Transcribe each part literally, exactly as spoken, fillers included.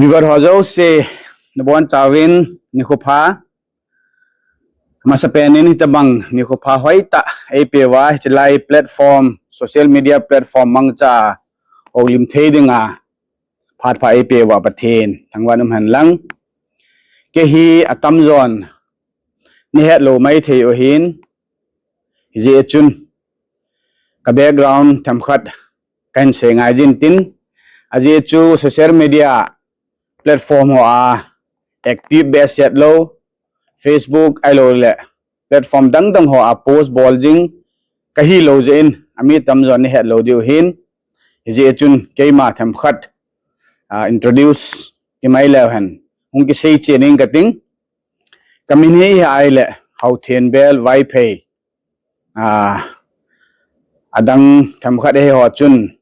Viewer ho jouse, nabonchauvin nikho pha. Masapen in hitabang nikho pha hoitah eipeuva, hichelai platform, social media platform mangcha houlim thei dinga phat pha eipeuva Pathen thangvah in umhen lang. Kei hi atamjon nahet lou maithei u ahin, hijeh chun ka background themkhat kahin sei ngai jin tin, ajeh chu social media platform hoa active behseh lou, Facebook ahilouleh platform dangdang hoa post bol jing kahi lou jeh in, ami tamjon nahet lou diu ahin, hijeh chun keima themkhat introduce kimai leuhen hung kisei chen ing kating. Kamin hi ahile Haothenbel Vaiphei, adang themkhat ahi ho chun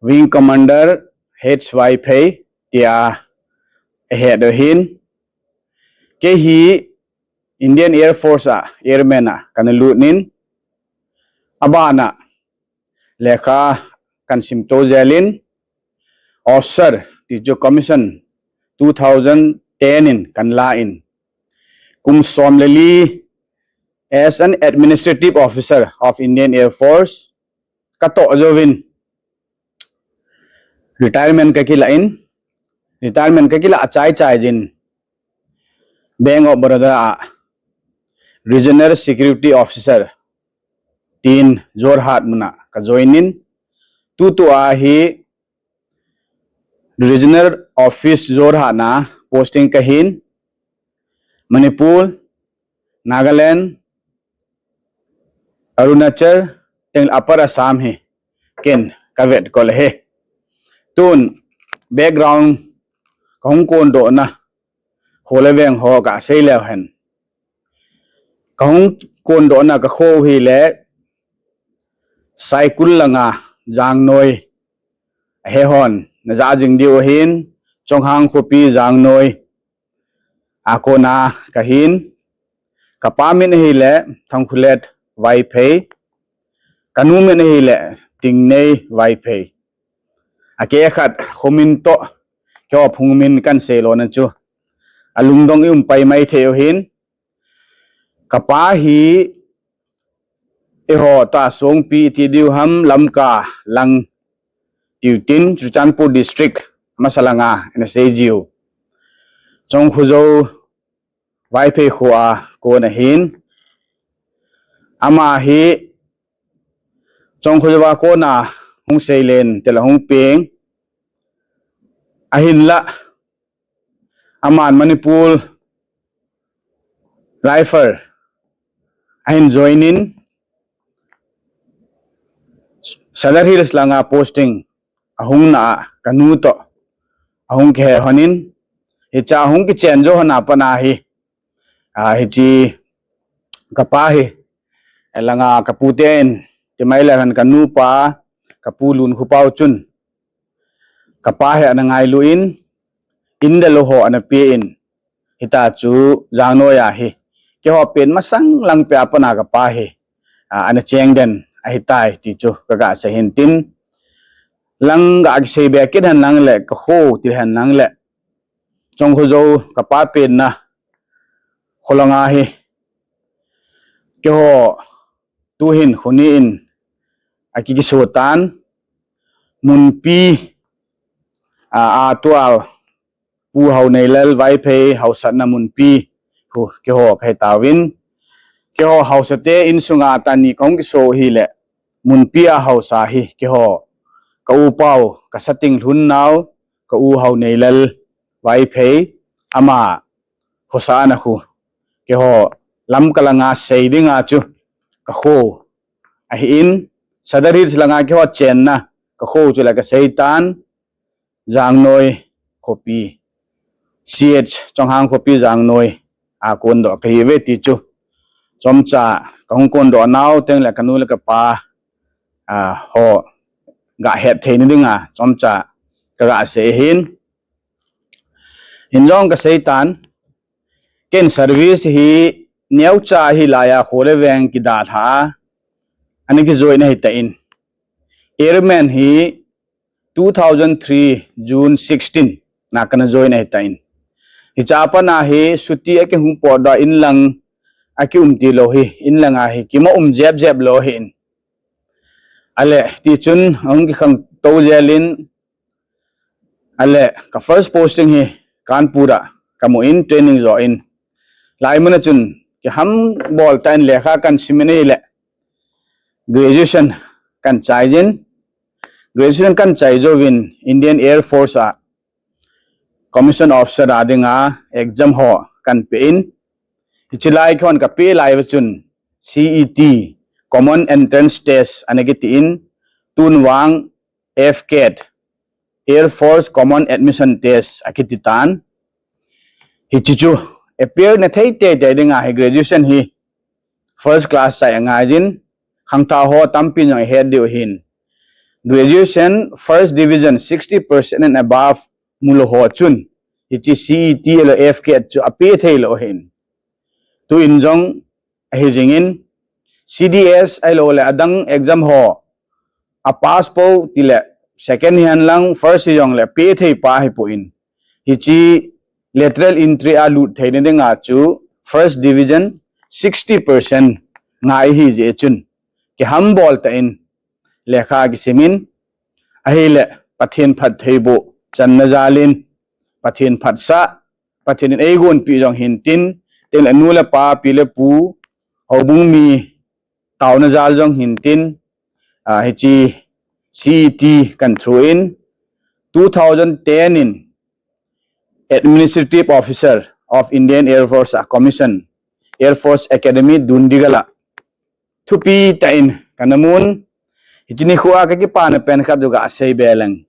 Wing Commander H Vaiphei tia ahet u ahin. Kei hi Indian Air Force a airman a kana lut in, abana lekha kahin simtou jel in, officer ti chu commission two thousand ten in kahin la in, kum som le li as an administrative officer of Indian Air Force katoh jouvin retirement kakilah in, retirement kakilah achai chai jin Bank of Baroda a Regional Security Officer tin Jorhat muna kajoin in, tutua hi Regional Office Jorhat na posting kahin, Manipur, Nagaland, Arunachal, teng Upper Assam hi ken kavet kol ahi. Tun background kahung kondohna kho le veng ho kasei leuhen. Kahung kondohna kakho u hile Saikul langa Jangnoi, ahehon najah jing diu ahin, Chonghang khopi Jangnoi a kona kahin, kapa min ahile Thangkhulet Vaiphei, kanu min ahile Tingnei Vaiphei. Akeh khat khomin toh, keiho phung min kahin sei lona chu alungdong i um pai maithei u ahin. Kapa hi eiho ta songpi ti diu ham, Lamka lang tiu tin, Churachandpur District masa langa ana sei jiu Chongkhojou Vaiphei khoa kon ahin. Ama hi Chongkhojou a kona hung seilen tela hung peng, ahinla aman Manipur Rifle ahin join in, Sadar Hills langa posting ahungna a kanu toh ahung kihe lhon in, hichea hung kichen jou lhona pat a hi, hiche kapa hi langa kapute in, timai leuhen kanupa, kapu Lunkhopa u chun kapa hi ana ngailu in, in le lou ho ana pe in, hita chu Jangnoi a hi keiho pen masang lang peh a pat a kapa hi ana cheng den ahitai ti chu kaga sei hin tin, lang ga kisei be kit hen lang le, kakho ti hen lang le, Chongkhojou kapa penna kho langa hi keiho tuhin kho ni in akikiso tan, munpi a, a tua Pu Haoneilal Vaiphei haosatna munpi khu keiho kahi tauvin, keiho haosate insunga tani kahung kiso u hile, munpi a haosa hi keiho, ka upau, kasating lhun nau, ka u Haoneilal Vaiphei, ama khosahna khu keiho Lamka langa sei dinga chu kakho ahin, Sadar Hills langa keiho chenna kakho chu la kasei tan, Jangnoi khopi, C H Chonghang khopi Jangnoi a kondoh kahiuve ti chu chomcha kahung kondoh nau teng le kanu le kapa ho ga het theina dinga chomcha kaga sei hin. Hinjong kasei tan, ken service hi neocha hilai a kho le veng kidalha a ana kijoin ahitan, airman hi two thousand three June sixteen na kana join ahitan. Hiche a pat na hi chuti a kihung potdoh a inlang a kium tilou hi, inlang a hi kima um jep jep lou ahin. Ale, tichun ahung kikhangtou jel in, ale, ka first posting hi Kanpur a kamun training joh in. Hilai mun a chun kihambol tah in lekha kahin sim in ahile, graduation kahin chai jin. Graduation kahin chai jouvin Indian Air Force a commission officer a dinga exam ho kahin pe in. Hiche lai khon kape lai uva chun C E T, Common Entrance Test ana kiti in, tun vang F CAT, Air Force Common Admission Test akiti tan. Hiche chu appear na thei teitei dinga hi graduation hi first class chai angai jin, khangthah ho tampi jong ahet diu ahin. Graduation first division sixty percent and above mulou ho chun hiche C E T le F CAT chu ape thei lou ahin. Tuin jong ahi jingin, C D S ahilouleh adang exam ho a pass pou tile second hihen lang first hijongle pe thei pa ahipon, hiche lateral entry a lut theina dinga chu first division sixty percent ngai ahi jeh chun kihambol tah in lekha kisim in, ahile Pathen phattheiboh channa jal in, Pathen phatsah, Pathen in eigonpi jong hintin, tengle nu le pa, pi le pu, houbung mi taona jal jong hintin, ah, hiche C E T kahin through in, two thousand ten in Administrative Officer of Indian Air Force a commission, Air Force Academy Dundigal a thupi tah in kana mun. Hiche nikho a kakipana pen khat chu kasei be leng,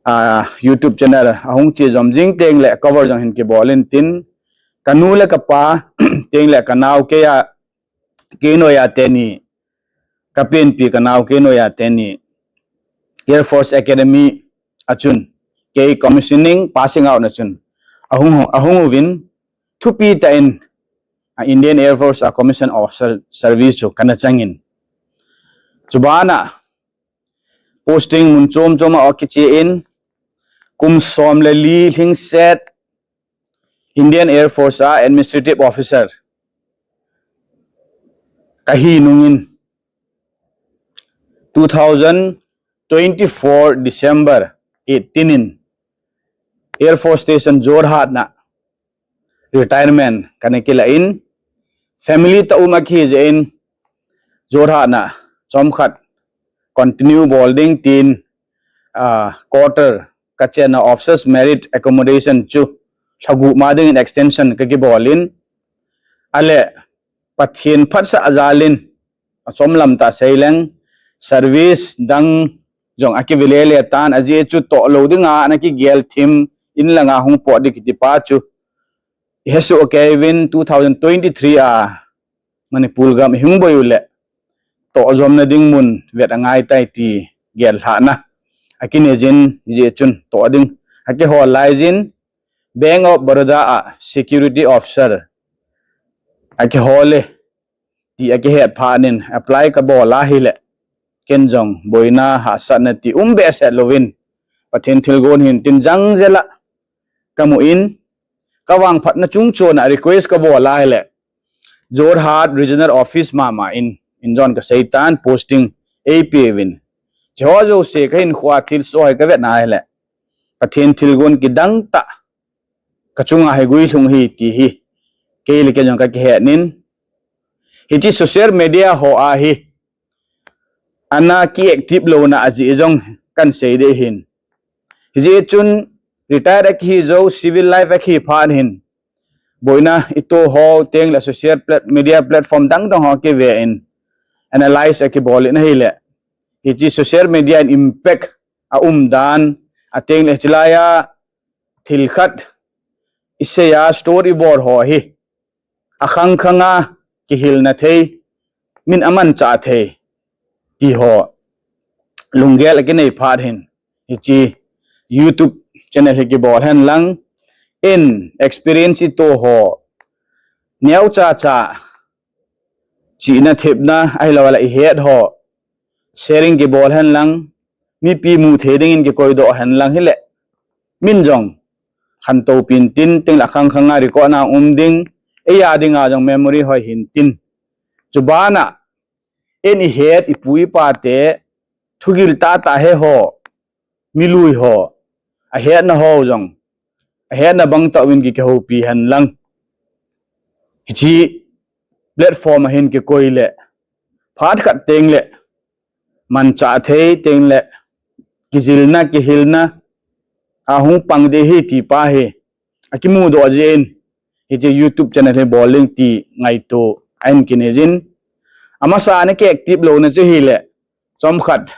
ah, YouTube channel ahung che jom jing tengle cover jong hin kibol intin, kanu le kapa, tengle kanao kei a, kei noiya teni, kapenpi kanao kei noiya teni Air Force Academy a chun kei commissioning, passing out na chun ahung, ahung uvin, thupi tah in, ah, Indian Air Force a commission officer service chu kana changin. Chubana posting mun chom chom a kiche in, kum som le li lhingset Indian Air Force a Administrative Officer kahi nungin, two thousand twenty-four December eighteen in Air Force Station Jorhat na retirement kana kila in, family taum a kihi jeh in Jorhat na chomkhat continue bol ding tin, ah, quarter kachenna officers merit accommodation chu lhagup ma dingin extension kakibol in, ale Pathen phatsah jal in, achom lam tah sei leng, service dang jong akive lele tan, ajeh chu toh lou dinga ana kigel thim in langa hung pot ding kiti pa chu ihesoh kei uvin, two thousand twenty-three a Manipur gam ihung boi uleh toh jomna ding mun vet angai tai ti gel lhahna akinei jin, hijeh chun toh ding akihol lai jin, Bank of Baroda a security officer akihol e ti akihet phat in apply kabol ahile, ken jong boina hahsatna ti um behseh louvin, Pathen thilgon hintin jang jel a kamu in, kavangphatna chungchon a request kabol ahile, Jorhat Regional Office mama in, in jong kasei tan, posting eipe uvin. Hicheho jouse kahinkhoa thilsoh hi kavet na ahile, Pathen thilgon kidang tah kachunga hi guilhung ahi ti hi kei le kei jong kakihet in, hiche social media ho a hi ana ki active louna ajeh jong kahin sei ding ahin. Hijeh chun retire akihi jou, civil life akihi phat hin, boina ito ho tengle social plat-, media platform dang dang ho kive in analyze akibol in ahile, hiche social media in impact aum dan, atengle hichelai a thil khat isei a story bol ho hi akhang khang a kihilna thei, min amanchah thei ti ho lunggel akinei phat hin, hiche YouTube channel hi kibol hen lang, in experience ito ho, neocha cha chihna thepna ahilouleh ihet ho sharing kibol hen lang, mipi mu thei dingin kikoidoh hen lang hile, min jong khantou pin tin, tengle khang khang a record na um ding, eia dinga jong memory hoi hin tin. Chubana, en ihet, ipu ipa te, thugil tata he ho, milui ho, ahetna ho jong, ahetna bang tah uvin ki, kihoupi hen lang. Hiche platform a hin kikoi le, phat khat tengle, manchah thei tengle, kijilna, kihilna, ahung pang ding ahi ti pa hi, akimudoh jin, hiche YouTube channel hi bol ding ti ngaito ahin kinei jin. Amasa a ana ki active louna chu hile, chomkhat,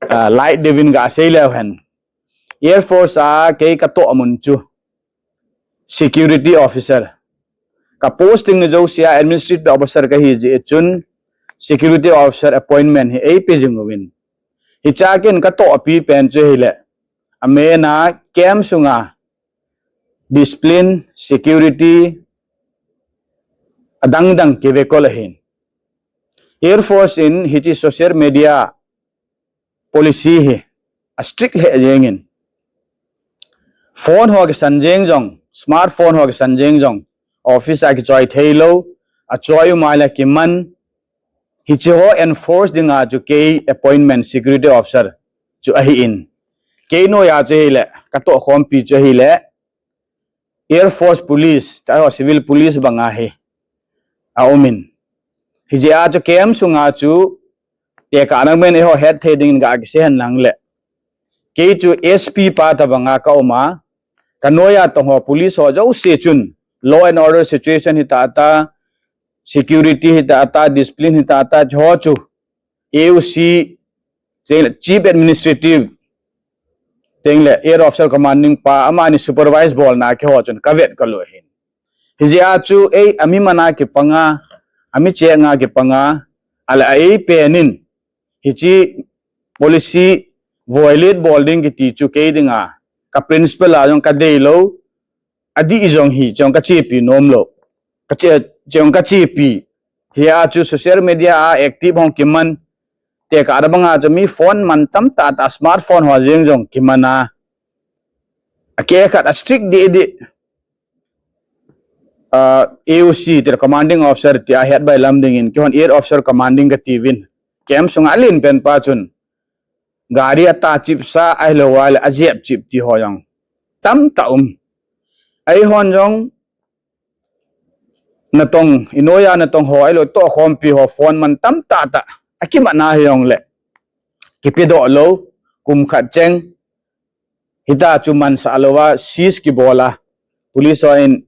ah, light deuvin gasei leu hen. Air Force a kei katoh mun chu security officer. Ka posting ni jousea administrative officer kahi jeh chun security officer appointment hi eipe jing uvin. Hichea ken katoh pi pen chu hile, amen a camp sunga discipline, security, adang dang kivekol ahin. Air Force in hiche social media policy hi a strict lheh jengin. Phone ho kisan jeng jong, smartphone ho kisan jeng jong, office a kichoi theilou, achoi u maile kiman, hiche ho enforce dinga chu kei appointment security officer chu ahin. Kei noiya chu hile, katoh khompi chu hile, Air Force Police, tah ho civil police banga hi aumin. Hijeh a chu camp sunga chu tekahna men eiho hetthei dingin ga kisei hen lang le. Kei chu S P pa tobanga kauma, kanoiya tong ho police ho jouse chun law and order situation hi tata, security hi tata, discipline hi tata, ho chu A O C, tengle Chief Administrative, tengle Air Officer Commanding pa, amani supervise bolna keiho chun kavet kalu ahin. Hijeh a chu ei, ami mana kipanga, ami cheng a kipanga, ale a ei penin, hiche policy violate bol ding kiti chu kei dinga, ka principle a jong kadeilou, adih jong hi, chong kachepi nomlou. Kache, chong kachepi. Hia chu social media a active hung kiman. Tekahna banga chu mi phone man tamtah tah smartphone ho jeng jong kiman a. Akeh khat a strict deh deh. Ah, A O C, tia commanding officer tia het bailam dingin, keihon air officer commanding katiuvin. Camp sunga alen pen pa chun gari atah chipsa ahilou le ajep chip ti ho jong tamtah um. Eihon jong natong, inoiya natong ho ahilou tohkhompi ho phone man tamtah tah akimatna hijongle kipedoh lou, kum khat cheng. Hita chu mansah louva seize kibola, police hon,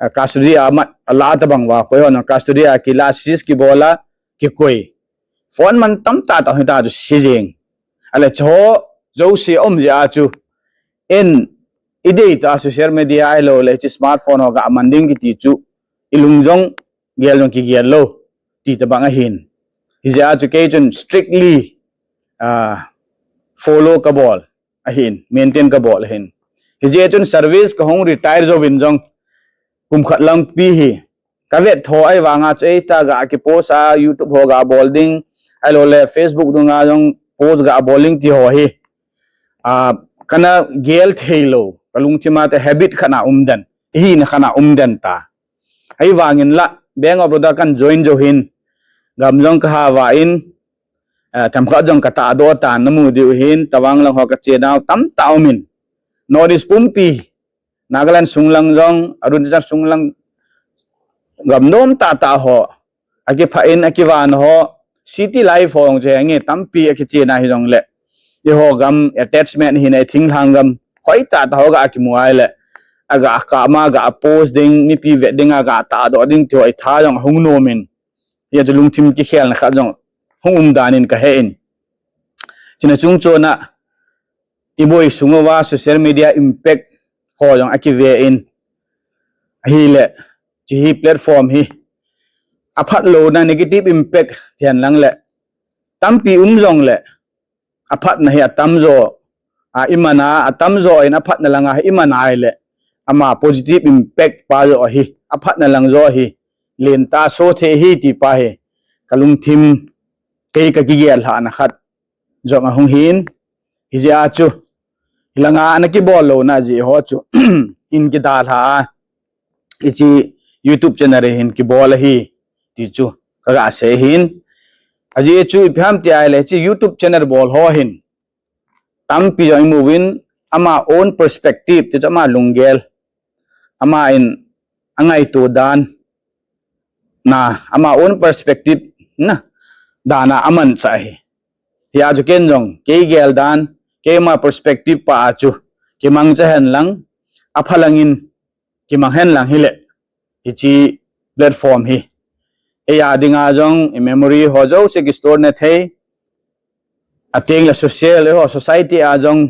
ah, custody a mat, alah tobang uva, koi hon custody a kila, seize kibola, kikoi. Phone man tamtah tah hita chu si jeng. Ale chuho jouse um jeh a chu, en, ideitah a social media ahilou le hiche smartphone ho gaman ding kiti chu ilung jong gel jong kigel lou ti tobang ahin. Hijeh a chu kei chun strictly, ah, follow kabol ahin, maintain kabol ahin. Hijeh chun service kahung retire jouvin jong kum khat lang pi hi kavet tho ahivanga chu eita ga kipost a, YouTube ho gabol ding, ahilou le Facebook dunga jong post gabol ding ti ho hi, ah, kana gel theilou, kalungthim a te habit khat na um den, hina khat na um den ta. Ahivangin la, Bank of Baroda kan join jou hin, gam jong kahava in, ah, themkhat jong katahdoh tan namu diu hin, tobang lang ho kachenau tamtah umin. North East pumpi, Nagaland sunglang jong, Arunachal sunglang, gam nom tahtah ho, akipha in, akivan ho, city life ho jong chu henge tampi akichena hijongle, eiho gam attachment hina, ithinglhang gam hoitah tah ho ga kimu a ahile, aga kap ma, ga post ding, mipi vet ding a, ga tahdoh ding ti ho itha jong ahung nomin. Hia chu lungthim kikhelna khat jong hung um danin kahen. Chuna chung chona, iboi sung uva social media impact ho jong akiven, ahile, hiche hi platform hi aphatlouna negative impact ti hen lang le, tampi um jongle, aphatna hi atamjo a iman a, atamjo in aphatna langa hi iman a ahile, ama positive impact pa jo ahi, aphatna lang jo ahi, lentah a so thei ahi ti pa hi kalungthim, kei kakigel lhahna khat jong ahung hin. Hijeh a chu Hilanga ana kibol louna jeh ho chu in kidalha a, hiche YouTube channel hin kibol ahi ti chu kaga sei hin. Ajeh chu ipi ham ti ahile, hiche YouTube channel bol ho hin tampi jong imu uvin, ama own perspective, ti chu ama lunggel, ama in angaito dan, na, ama own perspective, na, dan a amanchah ahi. Hijeh chun ken jong kei gel dan, keima perspective pa a chu kimangcha hen lang, apha langin kimang hen lang hile, hiche platform hi eia dinga jong i memory ho jouse kistore na thei, atengle social, eiho society a jong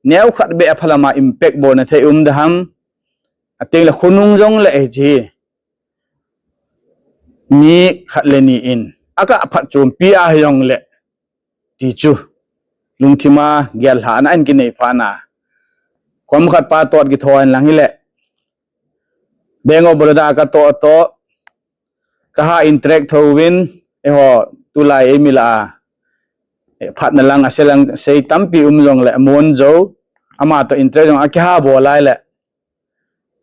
neokhat beh apha lama impact bolna thei um ding ham, atengle khonung jongle hiche mi khat le ni in aga phatchompi ahi jongle, ti chu lungthima gellhahna in kinei phat na. Kom khat pa toh kithou hen lang hile, Bank of Baroda katoh toh, kaha interact thouvin, eiho tulai eimi lah a, eh, phatna lang, asei lang, sei tampi um jongle, amon jou, ama toh interact jong akiha bol lai le,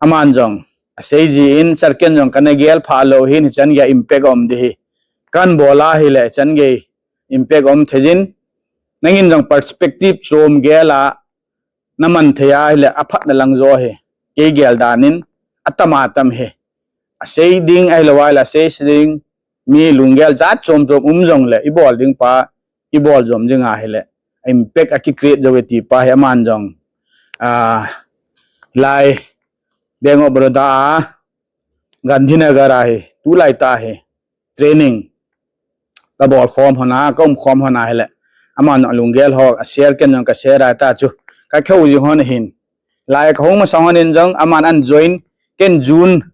aman jong asei jin, sir ken jong kana gel pha lou hin, hichan gei impact um ding hi, kahin bol a hile hichan gei impact um thei jin, nangin jong perspective chom gel a naman thei ahile aphatna lang jo hi, kei gel dan in atam atam hi, asei ding ahilou ahile asei ding, mi lunggel jat chom chom um jongle, ibol ding pa ibol jom jing ahile impact aki create jou e ti pa hi aman jong, ah, lai Bank of Baroda a Gandhinagar a hi tulai tah hi training kabol khom hon a, kaum khom hon ahile, aman jong alunggel ho ashare, ken jong kashare a, hita chu kakihou jing hon ahin. Lai kahung masang hon in jong aman ahin join, ken June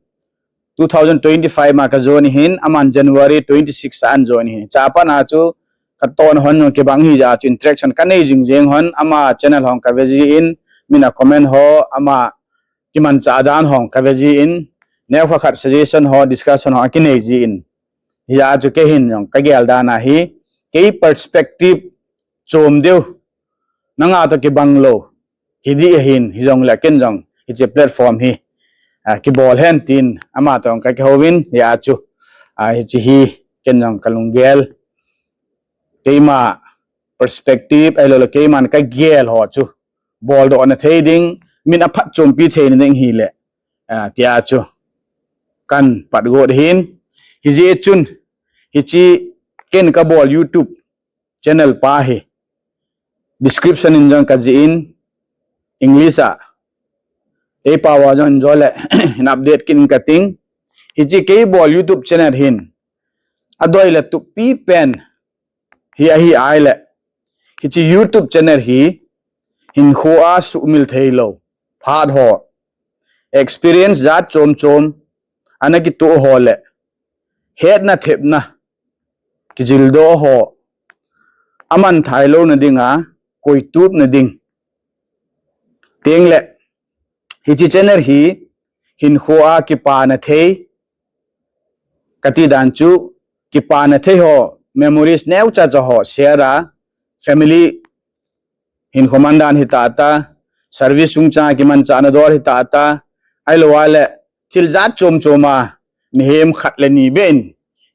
two thousand twenty-five ma kajoin ahin, aman January twenty-six a ahin join ahin. Chua pat na chu katohna hon jong kibang hijeh a chu interaction kanei jing jeng hon, ama channel hon kave jin, mina comment ho, ama kimanchah dan hon kave jin, neokhat khat suggestion ho, discussion ho akinei jin. Hijeh a chu kei hin jong kagel dan ahi, kei perspective chom diu, nanga toh kibang lou hiding ahin, hijongle ken jong hiche platform hi, ah, kibol hen tin ama toh jong kakihouvin, hijeh a chu, ah, hiche hi ken jong kalunggel, keima perspective ahiloule keiman kagel ho chu boldohna thei ding, min aphatchompi theina ding hile, ah, tia chu kahin pat got ahin. Hijeh chun hiche ken kabol YouTube channel pa hi description in jong kajih in, English a, eipao a jong in jole in update kit in kating. Hiche kei bol YouTube channel hin adei le tupi pen hi ahi ahile, hiche YouTube channel hi hinkho a suhmil theilou phat ho, experience jat chom chom ana kitoh ho le hetna thepna kijildoh ho aman thai louna dinga koitupna ding, tengle hiche channel hi hinkho a kipana thei, kati dan chu kipana thei ho, memories neocha cha ho share a, family hinkho mandan hita ta, service chungchang kimanchahna dol hita ta, ahiloule thil jat chom chom a mihem khat le ni beh in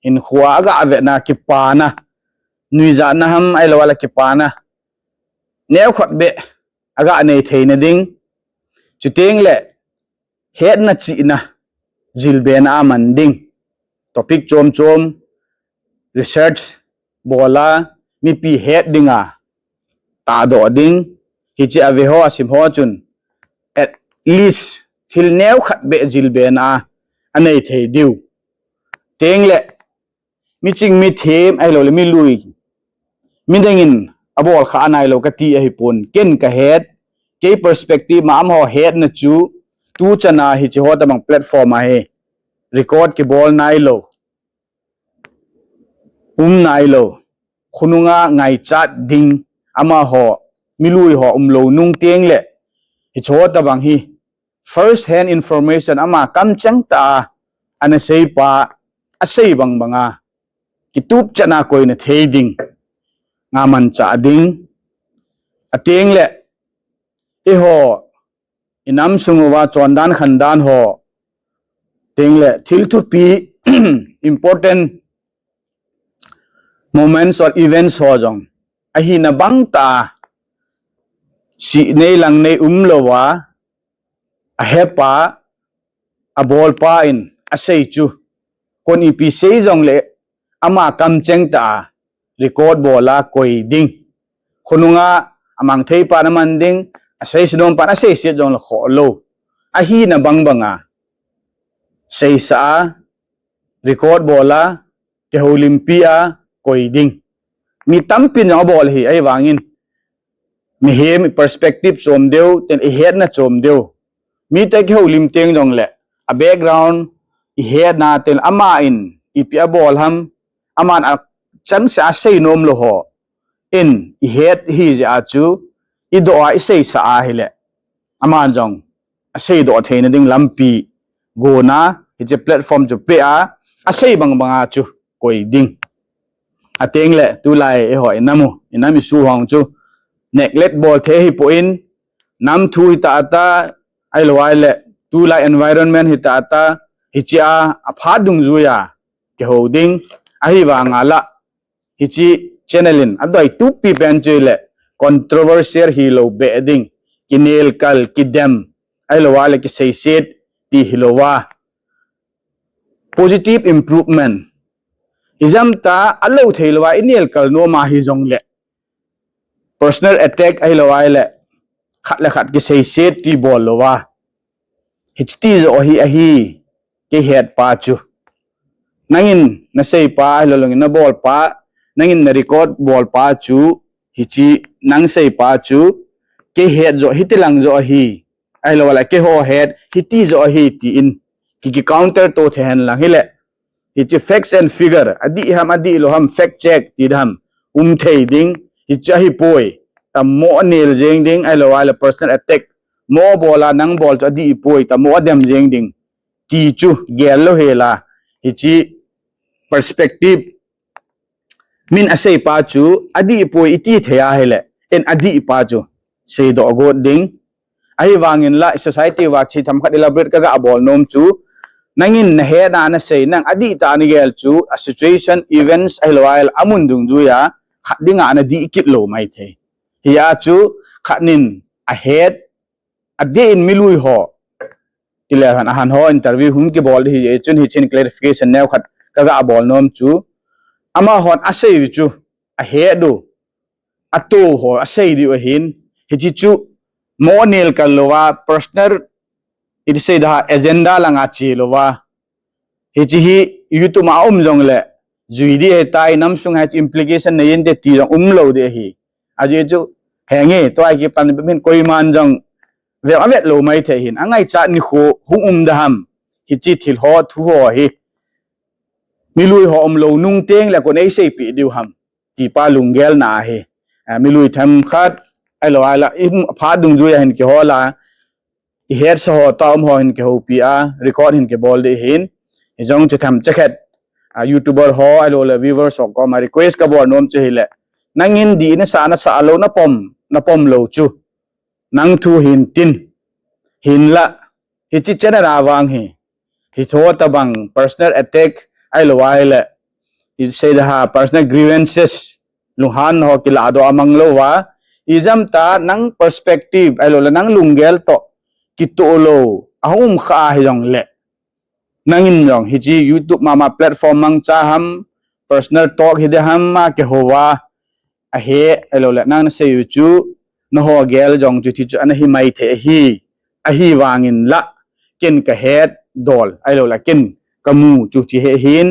hinkho a aga vetna kipana, nuijatna ham ahiloule kipana neokhat beh aga nei theina ding, chutengle hetna chihna jilbena a man ding, topic chom chom research bol a mipi het dinga tahdoh ding, hiche ave ho asim ho chun at least thil neokhat beh jilbena anei thei diu, tengle miching mithem ahiloule milui midang in abol kha nailou kati ahipon, ken kahet, kei perspective ma amaho hetna chu tuchan a hiche ho tobang platform a hi record kibol nailou, um nailou, khonunga ngaichat ding amaho, milui ho umlou nung tengle hiche ho tobang hi first hand information ama kamcheng tah a ana seipa asei bang banga kitupchan a koina thei ding, nga manchah ding, atengle eiho inam sung uva chondan khandan ho, tengle thil thupi important moments or events ho jong ahina bang tah a, si nei lang nei umlouva, ahepa, abolpa in asei chu, kon ipi sei jongle ama kamcheng tah a record bol a koi ding. Khonunga amang thei pan aman ding, asei se nom pan asei set jongle khoh lou. Ahina bang banga seisa a, record bol a, kihoulimpi a koi ding. Mi tampin jong abol ahi, ahivangin mihem perspective chom deu, tengle ihetna chom deu. Mite kihoulim teng jongle a background ihetna, tengle ama in ipi abol ham, aman achangseh a sei nom lou ho in ihet ahi jeh a chu, idoh a iseisa ahile, aman jong aseidoh theina ding lampi gona hiche platform chu pe a, asei bang banga chu koi ding. Atengle tulai eiho inam u, inam isu hong chu neglect bol thei hipon, nam thu hita ata, ahilou ahile tulai environment hita ata, hichea aphat dungjuia kihou ding. Ahivanga la hiche channel in adei tupi pen chu hile controversial hilou beh ding, kinelkal, kidem, ahilou ahile kiseiset ti hilouva, positive improvement, ijemtia alou theilouva inelkal nom ahi jongle personal attack ahilou ahile khat le khat kiseiset ti bol louva, hiche ti joh hi ahi, keihetpa chu. Nangin naseipa ahilou, nangin nabolpa, nangin na record bolpa chu, hiche nang seipa chu, keihet joh hitilang joh ahi, ahilou ahile keiho het hiti joh ahi tin, ki, ki counter to thei hen lang hile, hiche facts and figure, adih ham, adih lou ham, fact check ti ding ham, um thei ding. Hiche ahipoi, tamo anel jeng ding, ahilou ahile personal attack mo bol a, nang bol chu adih poi, tamo adem jeng ding ti chu gel lou hela, hiche perspective, min aseipa chu adih poi iti thei ahile, in adihpa chu seidoh got ding. Ahivangin la society uva thil themkhat elaborate kaga bol nom chu, nangin nahetna nasei, nang adihtah a nagel chu a situation, events ahilou ahile amun dungjuia khat dinga nadih kit lou maithei. Hia chu khat nin ahet, adeh in milui ho, tile han, ahan ho interview hung kibol ding ahi, chun hichen clarification neokhat kaga bol nom chu, amahon asei u chu ahet u, ato ho asei diu ahin, hiche chu mo nelkal louva personal, iti sei ding ham, agenda langa che louva, hiche hi YouTube a um jongle jui ding ahitai, nam sunga implication nei inte ti jong umlou ding ahi. Ajeh chu henge, tua kipan min koiman jong vet, avet lou maithei hin, angaichat nikho hung um ding ham, hiche thil ho, thu ho hi milui ho umlou nung tengle kon eiseipeh diu ham, tipa lunggelna ahi. A, milui themkhat, ahilou ahile, i phat dungjuia hin kihol a, ihetsa ho, toh um ho hin kihoupi a, record hin kibol ding ahin, hijong chu themcha khat, a, YouTuber ho, ahiloule viewers ho koma request kabol nom chu hile, nangin dih nasah, nasah lou, napom, napom lou chu, nang thu hin tin, hinla, hiche channel a vang hi, hiche tobang personal attack, ahilou ahile, iti sei ding ham, personal grievances, lunghan ho kilahdoh amang louva, ijemtia nang perspective, ahiloule nang lunggel toh kitoh lou ahung um kha ahi jongle, nangin jong hiche YouTube mama platform mangcha ham, personal talk hiding ham a kihouva, ahe, ahiloule nang nasei u chu, naho gel jong chu hiche chu ana hi maithei ahi, ahivangin la, ken kahet dol, ahiloule ken kamu chu hiche hi ahin,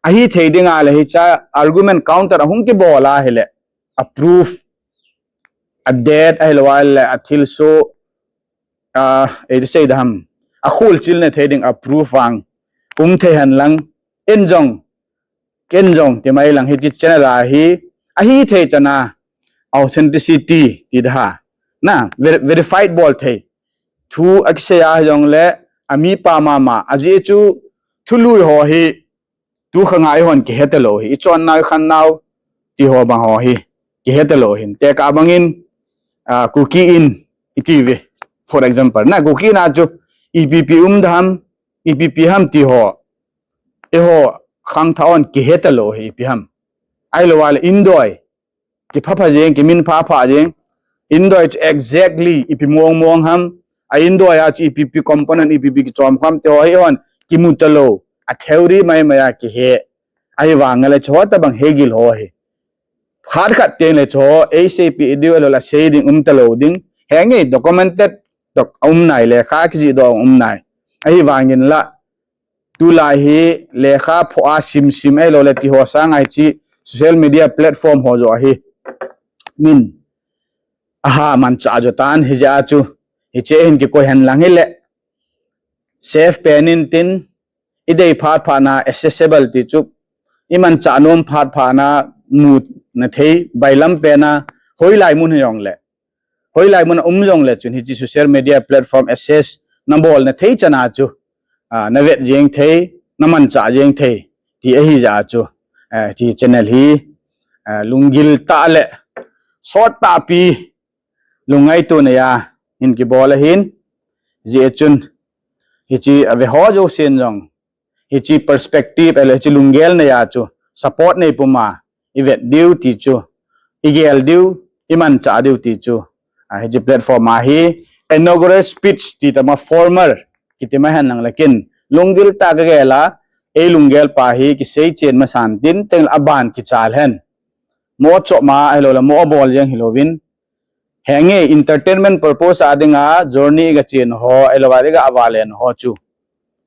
ahithei dinga le hiche argument counter ahung kibol ahile, a proof, adet, ahilou ahile athilsoh, a, iti sei ding ham, akholchilna thei ding a proof vang um thei hen lang, in jong, ken jong, ti mai lang hiche channel a hi, ahithei chana, authenticity, ti ding ham, na, ver-, verified bol thei thu akisei ahi jongle, amipa mama, ajeh chu thului ho hi, tukhanga eihon kihetalou hi, ichonnau, ikhannau, ti ho bang ho hi, kihetalou hin, tekah bangin, a, Kuki in, iti ve. For example, na Kuki na chu ipi ipi um da ham, ipi ipi ham ti ho, eiho khangthah hon kihe talou hi ipi ham. Ahilou le indoi, kipha pha jeng, kimin pha pha jeng. Indoi chu exactly ipi mong mong ham, a indoi a chu ipi ipi component, ipi ipi kichom khom te ho hi hon kimu talou, a theory mai mai a kihe. Ahivang le chu ho tabang hegil ho hi phat khat teng le chu ho ei seipi diu ahilou le sei ding um talou ding. Henge documented doc um nai, lekha kijih doh um nai. Ahivangin la tulai hi lekha pho a sim sim ahilou le ti ho sanga hiche social media platform ho joh hi min aha manchah jo tan, hijeh a chu hiche hin kikoi hen lang hile safe pen in tin, idei phat phat na accessible ti chu, imanchah nom phat phat na mu na thei, bailam pen a hoilai mun hi jong le, hoilai mun a um jong le chun hiche social media platform access na bol na thei chan a chu, a, na vet jeng thei, na manchah jeng thei ti ahi jeh a chu, a, hiche channel hi, a, lunggil tah le sot tahpi lungngaito nei a hin kibol ahin, hijeh chun hiche ave ho jousen jong hiche perspective ahilou hiche lunggel nei a chu support nei pum a ivet diu ti chu, igel diu, imanchah diu ti chu, a, hiche platform a hi inaugural speech ti tama formal kiti ma hen lang le kin lunggil tah kagel a, ei lunggel pa hi kisei chen masan tin teng le aban kichal hen. Mo chop ma ahilou le mo bol jeng hilouvin, henge entertainment purpose a dinga journey iga chen ho ahilou le iga valen ho chu,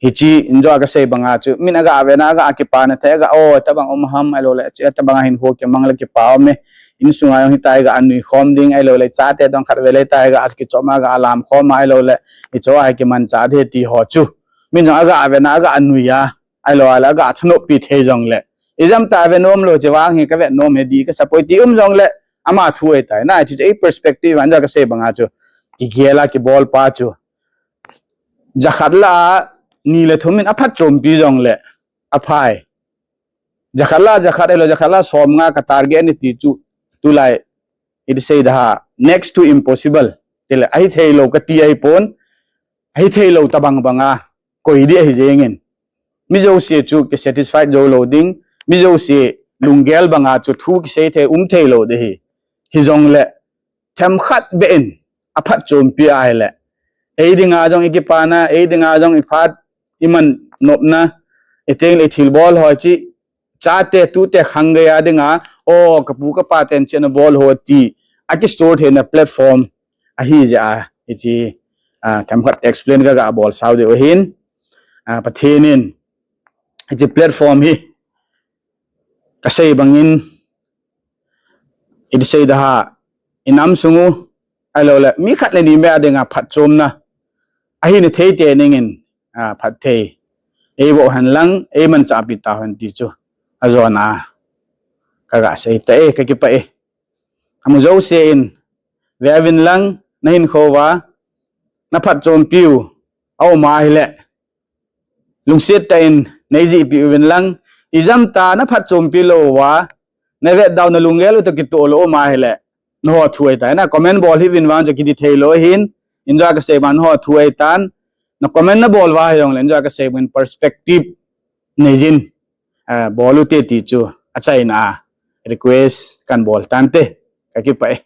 hiche in joh a kasei banga chu min aga ven a aga kipana thei, aga o tabang um ham ahilou le chu tabang a hinkho kimang le kipa um e, insunga jong hitia iga nui khom ding ahilou le chate dong khat ve le tia iga kichop ma aga lam khom ahilou le hiche a hi kimanchah ding ti ho chu min jong aga ven a aga nui a, ahilou le aga thanoppi thei jong le, ijam ta ve nom lou, hiche vang hi kavet nom hi dih kasa poi ti um jong le, ama thu ahitai. Na hiche ei perspective a in joh a kasei banga chu, kigel a kibol pa chu jakhat lah a ni le thum in aphatchompi jong le aphai. Jakhat lah a jakhat ahilou, jakhat lah a som nga ka target ni ti chu tulai iti sei da ha, next to impossible. Tile ahi thei lou kati ahipon, ahi thei lou tabang banga koi ding ahi jengin, mi jouse chu ki satisfied jou lou ding, mi jouse lunggel banga chu thu kisei thei um thei lou ding ahi. Hijong le themkhat beh in aphatchompi ahile, ei dinga jong ikipana, ei dinga jong iphat, iman nopna, iteng le ithilbol ho chu chate tute khang gei a dinga, o kapu kapa ten hiche ana bol ho ti aki store theina platform ahi jeh a hiche, a, themkhat explain kaga bol sao diu ahin, a, Pathen in hiche platform hi kasei bangin iti sei da ha, inam sung u ahilou le mi khat le ni beh a dinga phatchomna ahina thei te ningin, a, phatthei eiboh hen lang eimanchahpi tau hen ti chu ajona kaga sei tai, kakipah e. Amu jouse in veuvin lang, nahinkho uva naphatchompi u aum ahile lungset tah in neijihpi uvin lang, ijam ta naphatchompi lou uva navet dau nalunggel u toh kitoh lou um ahile, naho thu ahitai. Na comment bol hih uvin vang chu kiti thei lou ahin, in joh a kasei bang naho thu ahitan, na comment nabol uva hijongle in joh a kasei bangin perspective neijin, a, bol ute ti chu achaina a request kahin bol tante, kakipah e.